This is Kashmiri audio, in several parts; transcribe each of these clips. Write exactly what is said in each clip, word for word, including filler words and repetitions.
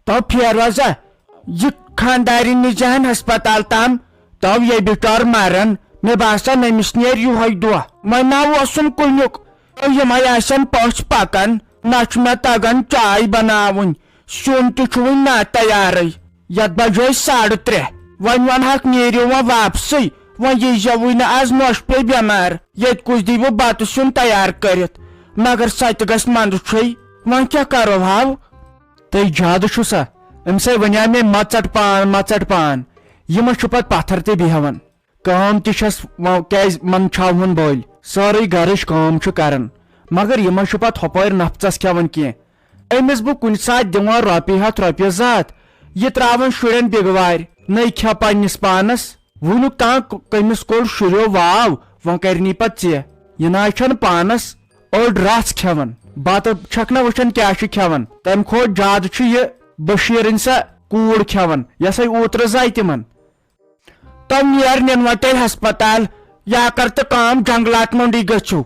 تو پھیروزا، یہِ خاندارِنۍ نِجہن ہسپتال تام، تو یہِ بِچار مرن۔ مےٚ باسان، أمِس نیرِ یِہوٚے دۄہ۔ وۄنۍ ما اوسُن کُنیُک؟ تو یِمے آسن پٔژھۍ پکان۔ نہ چھُ مےٚ تگان چاے بناوٕنۍ، سیُن تہِ چھُ وُنہِ نا تیارٕے۔ یتھ بجے ساڑٕ ترٛےٚ۔ وۄنۍ ونہکھ، نیٖرِو وۄنۍ واپسٕے، وۄنۍ ییٖزیوٕے نہٕ از نوشہِ پیٚیہِ بٮ۪مار۔ ییٚتہِ کُس دیٖوٕ بتہٕ سیُن تیار کٔرِتھ؟ مگر سۄ تہِ گژھِ منٛدٕ چھُے۔ وۄنۍ کیٛاہ کرو ہاو؟ تہٕ زیادٕ چھُ سا؟ أمۍ سَے وَنیٛاو مےٚ، "مَہ ژَٹ پان، مَہ ژَٹ پان۔" یہِ ما چھُ پَتہٕ پَتھر تہِ بیٚہوان؟ کٲم تہِ چھَس وۄنۍ کیٛازِ منٛدچھاوہون بٲلۍ؟ سٲرٕے گَرٕچ کٲم چھُ کَران، مگر یہِ ما چھُ پَتہٕ ہۄپٲرۍ نَفژَس کھٮ۪وان کینٛہہ؟ أمِس بہٕ کُنہِ ساتہٕ دِوان رۄپیہِ ہَتھ، رۄپیہِ زٕ ہَتھ، یہِ ترٛاوان شُرٮ۪ن بِگوارِ، نٔے کھٮ۪ہ پنٛنِس پانَس۔ وُنیُک تام ک-، کٔمِس کوٚڑ شُریو واو، وۄنۍ کَرِ نی پَتہٕ ژےٚ۔ یہِ نہ حظ چھَنہٕ پانَس أڑ رژھ کھٮ۪وان۔ بتہٕ چھکھ نہ وٕچھان کیٛاہ چھُ کھٮ۪وان؟ تمہِ کھۄتہٕ زیادٕ چھُ یہِ بشیرٕنۍ سۄ کوٗر کھٮ۪وان، یۄسے اوترٕ زاے تِمن۔ تم نیر نِنوا تیٚلہِ ہسپتال، یا کر تہٕ کٲم، جنگلات منٛڈی گٔژھِو۔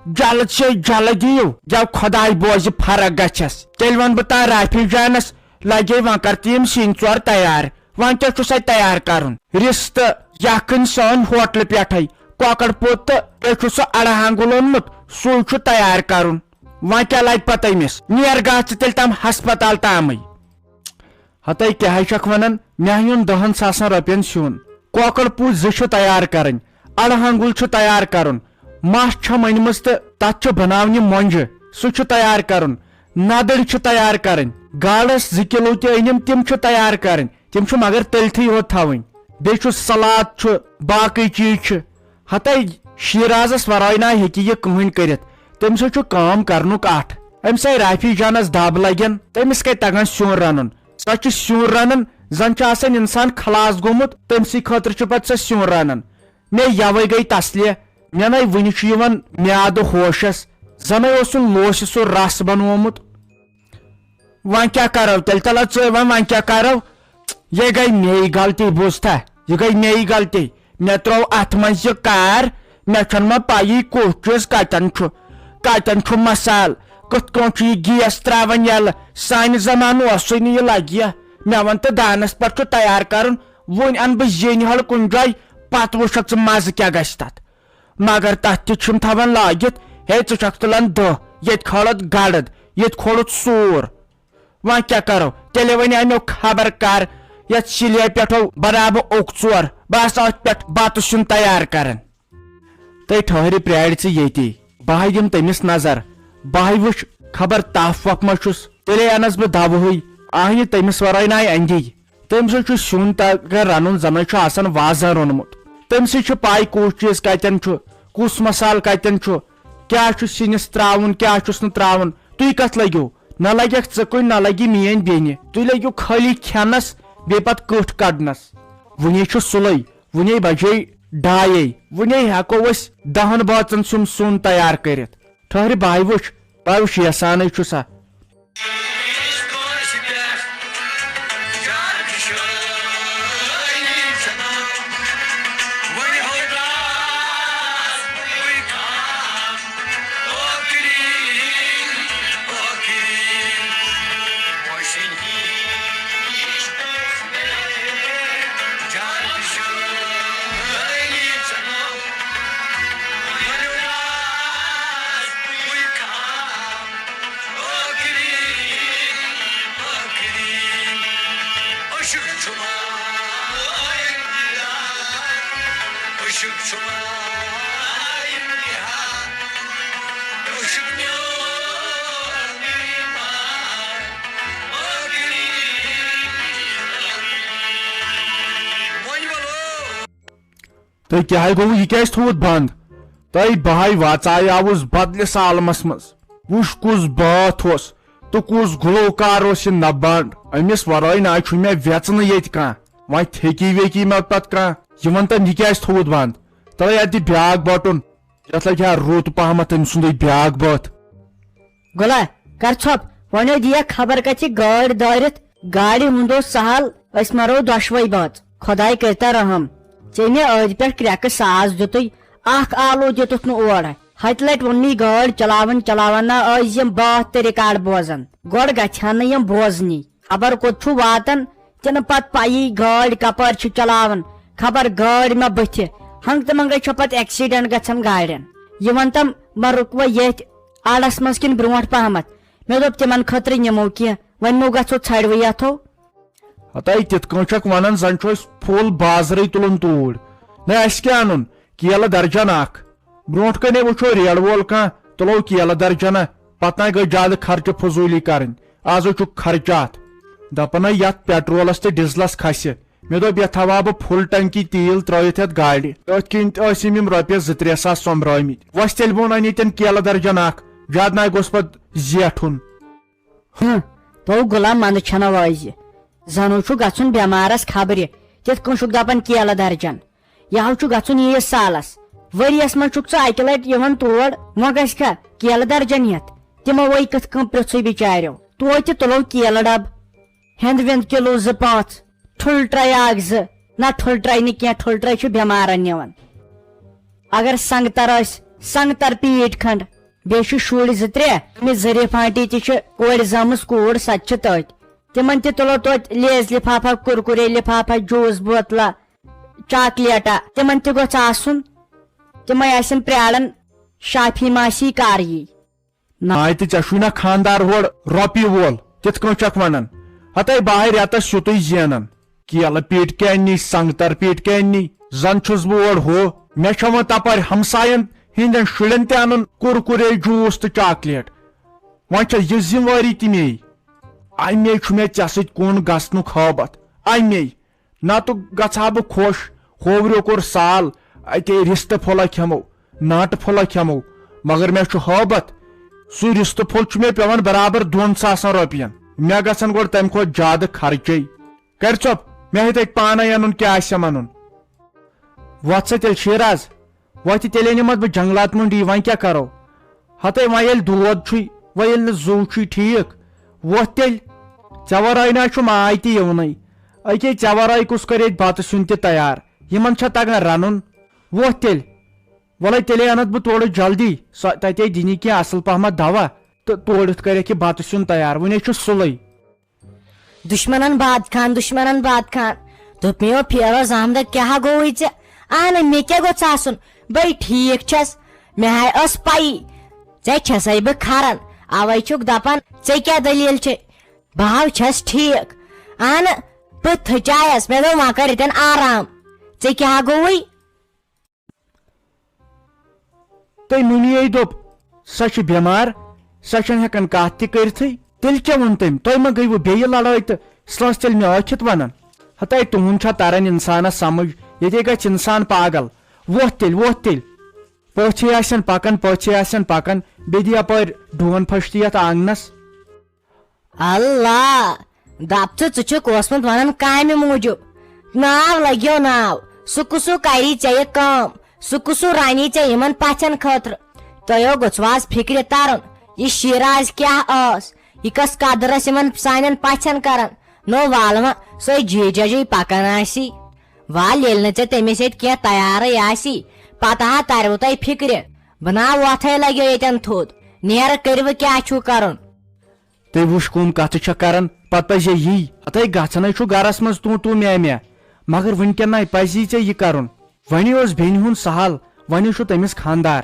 جلد سے جلد یِیِو، جب خۄداے بوزِ فرق گژھٮ۪س۔ تیٚلہِ ونہٕ بہٕ تام رافی جانس، لگے وۄنۍ کر تہٕ یِم سِنۍ ژور تیار۔ وۄنۍ کیٛاہ چھُس اتہِ تیار کرُن؟ رِستہٕ، یکھٕنۍ سٲنۍ ہوٹلہٕ پٮ۪ٹھے۔ کۄکر پوٚت تہٕ بیٚیہِ چھُ سُہ اڑٕ ہانگُل اوٚنمُت، سُے چھُ تیار کرُن۔ وۄنۍ کیٛاہ لگہِ پتہٕ أمِس؟ نیر گژھ ژٕ تیٚلہِ تام ہسپتال تامٕے۔ ہتے کیٛاہ ہے چھکھ ونان؟ مےٚ نیُن دہن ساسن رۄپین سیُن۔ کۄکر پوٚت زٕ چھِ تیار کرٕنۍ، اڑٕ ہانگُل چھُ تیار کرُن، مژھ چھم أنمٕژ تہٕ تتھ چھِ بناونہِ مۄنجہِ، سُہ چھُ تیار کرُن۔ ندٕر چھِ تیار کرٕنۍ، گاڈس زٕ کِلو تہِ أنِم، تِم چھِ تیار کرٕنۍ۔ تِم چھِ مگر تٔلتھٕے یوت تھاوٕنۍ۔ بیٚیہِ چھُ سلاد چھُ، باقٕے چیٖز چھِ۔ ہتے شیرازس ورٲے نہ ہیٚکہِ یہِ کٕہٕنۍ کٔرِتھ۔ تٔمۍ سۭتۍ چھُ کٲم کرنُک اٹھ۔ أمۍ سٕے رافی جانس دب لگن، تٔمِس کتہِ تگان سیُن رنُن؟ سۄ چھِ سیُن رنان، زن چھُ آسان انسان خلاص گوٚمُت، تٔمۍ سٕے خٲطرٕ چھُ پتہٕ سۄ سیُن رنان۔ مےٚ یوے گٔے تسلہِ، مےٚ نے وُنہِ چھُ یِوان میادٕ ہوشس، زنے اوسُن لوسہِ سُہ رس بنوومُت۔ وۄنۍ کیٛاہ کرو تیٚلہِ؟ تَلہ ژٕ وۄنۍ، وۄنۍ کیٛاہ کرو؟ یہِ گٔے میٚیی غلطی، بوٗزتھا؟ یہِ گٔے میٚیی غلطی۔ مےٚ ترٛوو اَتھ منٛز یہِ کار، مےٚ چھَنہٕ وۄنۍ پَیی کُس چیٖز کَتٮ۪ن چھُ، کَتٮ۪ن چھُ مسالہٕ، کِتھ کٲٹھۍ چھُ یہِ گیس ترٛاوان یَلہٕ۔ سانہِ زمانہٕ اوسُے نہٕ یہِ لَگہِ۔ مےٚ وَن تہٕ دانَس پٮ۪ٹھ چھُ تیار کَرُن، وۄنۍ اَنہٕ بہٕ زیٚنہِ ہَل کُنہِ جایہِ، پَتہٕ وٕچھَکھ ژٕ مَزٕ کیٛاہ گژھِ تَتھ۔ مگر تَتھ تہِ چھِم تھاوان لٲگِتھ، ہے، ژٕ چھَکھ تُلان دَہ، ییٚتہِ کھالَتھ گَڑَد، ییٚتہِ کھولُتھ سوٗر۔ وۄنۍ کیٛاہ کَرو؟ تیٚلہِ وَنہِ اَمیو خبر کَر، یَتھ سِلے پٮ۪ٹھو بَناو بہٕ اوٚک ژور، بہٕ آسہٕ أتھۍ پٮ۪ٹھ بَتہٕ سیُن تیار کَران۔ تہٕ ٹھٔہرِ پرٛارِ ژٕ ییٚتی، بہٕ ہا دِمہٕ تٔمِس نظر، بہٕ ہا وٕچھ خبر تَپھ وَپھ ما چھُس، تیٚلے اَنَس بہٕ دَوہٕے، آہنہِ تٔمِس وَرٲے نَے اَندی۔ تٔمۍ سُنٛد چھُ سیُن تَگان رَنُن، زَنَے چھُ آسان وازَن روٚنمُت۔ تٔمۍ سٕے چھُ پَے کُس چیٖز کَتٮ۪ن چھُ، کُس مصالہٕ کَتٮ۪ن چھُ، کیٛاہ چھُ سِنِس ترٛاوُن، کیٛاہ چھُس نہٕ ترٛاوُن۔ تُہۍ کَتھ لٔگِو؟ نہ لَگٮ۪کھ ژٕ کُنہِ، نہ لَگہِ میٛٲنۍ بیٚنہِ۔ تُہۍ لٔگِو خٲلی کھٮ۪نَس، بیٚیہِ پَتہٕ کٔٹھ کَڑنَس۔ وُنی چھُ سُلے، وُنی بَجے ڈایے، وُنی ہٮ۪کو أسۍ دَہَن بٲژَن سُنٛد سیُن تیار کٔرِتھ۔ ٹھٔہرِ بہٕ ہَے وٕچھ، بہٕ ہَے وٕچھ یَسانٕے چھُسا۔ تہٕ کیٛاہ گوٚو، یہِ کیٛازِ تھوٚوُتھ بنٛد؟ تہٕ بہٕ ہاے واژایاوُس بدلِس عالمس منٛز۔ وُچھ کُس بٲتھ اوس تہٕ کُس گلوکار اوس یہِ نبنڈ۔ أمِس ورٲے نہ چھُ مےٚ وٮ۪ژنہٕ ییٚتہِ کانٛہہ۔ وۄنۍ تھیٚکی ویٚکی مےٚ پتہٕ کانٛہہ۔ یہِ وَن تہٕ، یہِ کیٛازِ تھوٚوُتھ بنٛد؟ تہٕ اَتہِ دِ بیٛاکھ بٹُن۔ یَتھ لَگہِ ہا رُت پَہمَتھ أمۍ سُنٛدٕے بیٛاکھ بٲتھ۔ گۄلا، کر ژھۄپ، وۄنۍ دِیَکھ خبر کَتہِ گٲڑۍ دٲرِتھ۔ گاڑِ ہُنٛد اوس سہل، أسۍ مَرو دۄشوَے بٲژ۔ خۄداے کٔرۍتَ رحم۔ ژےٚ مےٚ أدۍ پٮ۪ٹھ کرٛٮ۪کہٕ ساس دیُتُے، اَکھ آلو دیُتُتھ نہٕ اورٕ۔ ہَتہِ لَٹہِ ووٚننُے گٲڑۍ چلاوان چلاوان نہ ٲسۍ یِم بٲتھ تہِ ریکارڈ بوزان۔ گۄڈٕ گژھِ ہا نہٕ یِم بوزنی۔ خبر کوٚت چھُ واتان، تِنہٕ پتہٕ پَیی گٲڑۍ کپٲرۍ چھِ چلاوان، خبر گٲڑۍ ما بٕتھِ۔ ہنٛگتہٕ منٛگے چھےٚ پتہٕ ایکسیڈنٹ گژھان گاڑٮ۪ن۔ یہِ وَن تم، ما رُکوٕ ییٚتھۍ اَڈس منٛز کِنہٕ برونٛٹھ پہمتھ؟ مےٚ دوٚپ، تِمن خٲطرٕ نِمو کینٛہہ، وۄنۍ مو گژھو ژھرِوٕے یتھو۔ ہتاے، تِتھ کٔنۍ چھکھ ونان، زن چھُ أسۍ full بازرٕے تُلُن توٗرۍ۔ نہ، اسہِ کیٛاہ انُن؟ کیلہٕ درجن اکھ۔ برونٛٹھ کنے وٕچھو ریڑٕ وول کانٛہہ، تُلو کیلہٕ درجنہ، پتہٕ نہ گٔے زیادٕ خرچہٕ فضوٗلی کرٕنۍ۔ آز ہو چھُ خرچات۔ دپان ہے، یتھ پیٹرولس تہٕ ڈیزلس کھسہِ۔ مےٚ دوٚپ، یتھ تھاوہا بہٕ full ٹنکی تیٖل ترٲوِتھ یتھ گاڑِ۔ أتھۍ کِنۍ تہِ ٲسۍ أمۍ یِم رۄپیس زٕ ترٛےٚ ساس سۄمبرٲومٕتۍ۔ وۄنۍ تیٚلہِ بہٕ اَنہِ ییٚتٮ۪ن کیلہٕ درجن اکھ، زیادٕ نہ گوٚژھ پتہٕ زیٹھُن۔ ہُم، تو غلام مندٕ چھنہ وٲزِ۔ زنو چھُ گژھُن بٮ۪مارس خبرِ، تِتھ کٔنۍ چھُکھ دپان کیلہٕ درجن۔ یہِ ہو چھُ گژھُن ییٖتِس سالس۔ ؤریس منٛز چھُکھ ژٕ اکہِ لٹہِ یِوان تور، وۄنۍ گژھِ کھا کیلہٕ درجن ہٮ۪تھ؟ تِمو وے کِتھ کٔنۍ پرٛژھُے بچاریو۔ توتہِ تُلو کیلہٕ ڈبہٕ، ہٮ۪نٛد وٮ۪نٛد کِلوٗ زٕ پانٛژھ، ٹھُلہٕ ٹرٛے اکھ زٕ۔ نہ، ٹھُلہٕ ٹرٛے نہٕ کینٛہہ، ٹھُلہٕ ٹرٛے چھُ بٮ۪مارن نِوان۔ اگر سنگتر آسہِ، سنگتر پیٖٹۍ کھنٛڈ۔ بیٚیہِ چھِ شُرۍ زٕ ترٛےٚ، أمِس ظریف آنٹی تہِ چھِ کورِ زامٕژ کوٗر، سۄ تہِ چھِ تٔتۍ۔ تِمن تہِ تُلو توتہِ لیز لفافہ، کُرکُرے لفافہ، جوٗس بوتلہ، چاکلیٹہ، تِمن تہِ گوٚژھ آسُن۔ تِمے آسن پراران شافی ماسی کر یی۔ نہ۔ آے تہٕ ژےٚ چھُے نا خاندار ہورٕ رۄپیہِ وول، کِتھ کٔنۍ چھکھ ونان؟ ہتے بہٕ ہاے رٮ۪تس یُتُے زینان۔ کیلہٕ پیٖٹۍ کیٛاہ نی، سنگتر پیٖٹۍ کیٛاہ نی؟ زن چھُس بہٕ اورٕ ہُہ۔ مےٚ چھےٚ وۄنۍ تپٲرۍ ہمساین ہٕنٛدٮ۪ن شُرٮ۪ن تہِ انُن کُرکُرے، جوٗس تہٕ چاکلیٹ۔ وۄنۍ چھےٚ یہِ ذمہٕ وٲری تہِ میے۔ امے چھُ مےٚ ژےٚ سۭتۍ کُن گژھنُک ہٲبتھ۔ امے۔ نتہٕ گژھٕ ہا بہٕ خۄش، ہووریو کوٚر سال، اتے رِستہٕ پھوٚلہ کھٮ۪مو، ناٹہٕ پھوٚلہ کھٮ۪مو، مگر مےٚ چھُ ہٲبتھ، سُہ رِستہٕ پھوٚل چھُ مےٚ پٮ۪وان برابر دۄن ساسن رۄپین۔ مےٚ گژھن گۄڈٕ تمہِ کھۄتہٕ زیادٕ خرچے۔ کرِ ژۄپ، مےٚ ہیوٚت اتہِ پانے انُن کیٛاہ آسٮ۪م انُن۔ وۄتھ سا تیٚلہِ شیراز، وۄتھ تیٚلے نِمتھ بہٕ جنگلات منڈی، وۄنۍ کیٛاہ کرو؟ ہتے وۄنۍ ییٚلہِ دود چھُے، وۄنۍ ییٚلہِ نہٕ زُو چھُے ٹھیٖک، وۄتھ تیٚلہِ۔ ژےٚ ورٲے نہ چھُ ماے تہِ یِونٕے۔ أکے ژےٚ ورٲے کُس کرِ ییٚتہِ بتہٕ سیُن تہِ تیار؟ یِمن چھا تگان رنُن؟ وۄتھ تیٚلہِ۔ وَلَے تیٚلے اَنَتھ بہٕ تورٕ جلدی۔ سۄ تَتے دِنی کینٛہہ اَصٕل پَہمَتھ دوا تہٕ تورٕ یُتھ کَرٮ۪کھ یہِ بَتہٕ سیُن تیار۔ وٕنے چھُ سُلٕے۔ دُشمَنَن باد خان، دُشمَنَن باد خان۔ دوٚپ مےٚ، "او فیروز احمد، کیٛاہ گوٚوُے ژےٚ؟" اَہنہٕ، مےٚ کیٛاہ گوٚژھ آسُن؟ بَے ٹھیٖک چھَس۔ مےٚ ہاے ٲس پَیی ژےٚ چھَسَے بہٕ کھَران۔ اَوَے چھُکھ دَپان، "ژےٚ کیٛاہ دٔلیٖل چھے؟" بہٕ ہاو چھَس ٹھیٖک۔ اَہنہٕ، بہٕ تھٔچایَس۔ مےٚ دوٚپ، "وۄنۍ کَر ییٚتٮ۪ن آرام۔ ژےٚ کیٛاہ گوٚوُے؟" تٔمۍ مُنیے دوٚپ، "سۄ چھِ بٮ۪مار، سۄ چھَنہٕ ہٮ۪کان کَتھ تہِ کٔرِتھٕے۔" تیٚلہِ کیٛاہ ووٚن تٔمۍ؟ تۄہہِ ما گٔیوٕ بیٚیہِ لڑٲے تہٕ سۄ ٲس تیٚلہِ مےٚ ٲکھِتھ وَنان؟ ہتاے تُہُنٛد چھا تران اِنسانَس سمجھ؟ ییٚتے گژھِ اِنسان پاگل۔ وۄتھ تیٚلہِ، وۄتھ تیٚلہِ۔ پٲتھے آسن پکان، پٲتھے آسن پکان، بیٚیہِ دِ یپٲرۍ ڈوٗن پھٔش تہِ یتھ آنگنس۔ اللہ! دپ ژٕ، ژٕ چھُکھ اوسمُت ونان کامہِ موٗجوٗب۔ ناو لگیو ناو۔ سُہ کُسُو کری ژےٚ یہِ کٲم؟ سُہ کُسُو رنی ژےٚ یِمن پژھٮ۪ن خٲطرٕ؟ تۄہہِ گوٚژھوٕ آز فکرِ ترُن، یہِ شیراز کیاہ ٲس؟ یہِ کس قدر ٲس یِمن سانٮ۪ن پژھٮ۪ن کران؟ نو وال وۄنۍ سۄے جی ججی پکان آسی۔ وال ییٚلہِ نہٕ ژےٚ تٔمِس ییٚتہِ کینٛہہ تیارٕے آسی، پتہٕ ہا تروٕ تۄہہِ فکرِ۔ بہٕ نا وۄتھے لگیو ییٚتٮ۪ن تھوٚد۔ نیرٕ کٔرِوٕ کیٛاہ چھُو کرُن؟ تُہۍ وٕچھ کٕم کتھٕ چھےٚ کران، پتہٕ پزے یی۔ ہتے گژھنے چھُ گرس منٛز تو تو مے مے، مگر وٕنکیٚن نے پزی ژےٚ یہِ کرُن۔ وۄنی اوس بیٚنہِ ہُنٛد سہل، وۄنی چھُ تٔمِس خانٛدار۔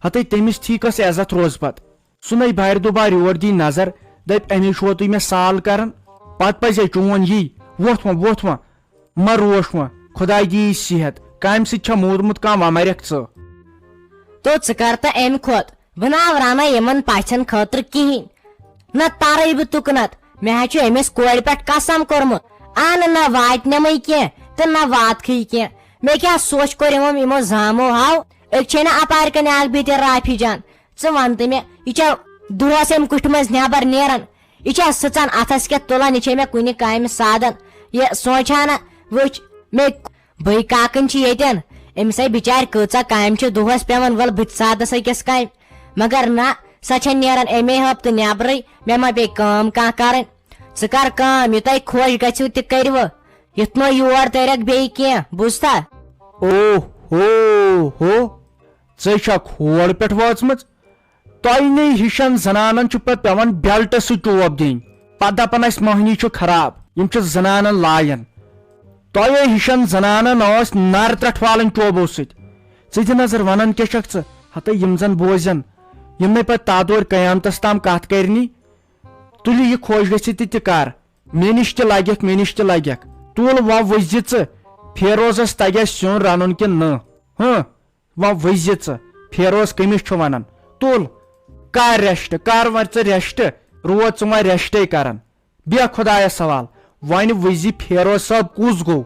ہتے تٔمِس تھی کۄس عزت روز پتہٕ؟ سُہ نے بارِ دُبارِ یور دی نظر، دپہِ، "امی چھُوا تُہۍ مےٚ سال کران؟" پتہٕ پزے چون یی۔ وۄتھ وۄنۍ، وۄتھ وۄنۍ۔ مہ روش وۄنۍ، خۄداے دِیی صحت، کامہِ سۭتۍ چھا موٗدمُت کانٛہہ، وۄنۍ مرکھ ژٕ۔ تو ژٕ کر تہٕ امہِ کھۄتہٕ، بہٕ نہ آو رنہ یِمن پژھٮ۪ن خٲطرٕ کِہینۍ۔ نہ ترے بہٕ تُکنتھ، مےٚ ہا چھُ أمِس کورِ پٮ۪ٹھ قسم کوٚرمُت، اہنہٕ نہ واتہِ نمے کینٛہہ تہٕ نہ واتکھٕے کینٛہہ۔ مےٚ کیٛاہ سوچ کوٚر یِمو، یِمو زامو ہاو، أکۍ چھے نہ اپارِ کنہِ اکھ بِہِتھ رافی جان۔ ژٕ وَن تہٕ مےٚ، یہِ چھا دۄہَس اَمہِ کُٹھِ منٛز نٮ۪بر نیران؟ یہِ چھا سٕژن اَتھس کٮ۪تھ تُلان؟ یہِ چھے مےٚ کُنہِ کامہِ سادن؟ یہِ سونٛچان ہا، وٕچھ، مےٚ بٔے کاکٕنۍ چھِ ییٚتٮ۪ن، أمِس ہے بِچارِ کۭژاہ کامہِ چھِ دۄہَس پٮ۪وان، وَلہٕ بہٕ تہِ سادس أکِس کامہِ۔ مگر نہ، سۄ چھےٚ نیران اَمے ہفتہٕ نٮ۪برٕے، مےٚ ما پیٚیہِ کٲم کانٛہہ کَرٕنۍ۔ ژٕ کر کٲم، یہِ تۄہہِ خۄش گژھِو تہِ کٔرِوٕ، یُتھ نہٕ یور تٔرِکھ بیٚیہِ کینٛہہ، بوٗزتھا؟ او ہو ہو، ژے چھا کھوڑ پٮ۪ٹھ وٲژمٕژ؟ تۄہہِ نَے ہِشن زنانن چھُ پتہٕ پٮ۪وان بیلٹہٕ سۭتۍ ٹوپ دِنۍ۔ پتہٕ دپان اسہِ مۄہنی چھُ خراب، یِم چھِ زنانن لایان۔ تۄہے ہِشن زنانن ٲس نر ترٹھ والٕنۍ چوبو سۭتۍ۔ ژٕ دِ نظر، ونان کیٛاہ چھکھ ژٕ؟ ہتہٕ یِم زن بوزن، یِمنے پتہٕ تادورِ قیامتس تام کتھ کرنی۔ تُلہِ یہِ خۄش گژھِ تہِ تہِ کر، مےٚ نِش تہِ لگکھ، مےٚ نِش تہِ لگکھ۔ تُل وۄنۍ وٕچھ زِ ژٕ، فیروزس تگیٛا سیُن رنُن کِنہٕ نہٕ؟ ہہ، وۄنۍ وٕچھ زِ ژٕ، فیروز کٔمِس چھُ ونان؟ تُل، کر ریسٹ، کر وۄنۍ ژٕ ریسٹ، روز ژٕ وۄنۍ ریسٹے کران۔ بیٚہہ خۄدایس حوال، وۄنۍ وٕچھ زِ فیروز صٲب کُس گوٚو،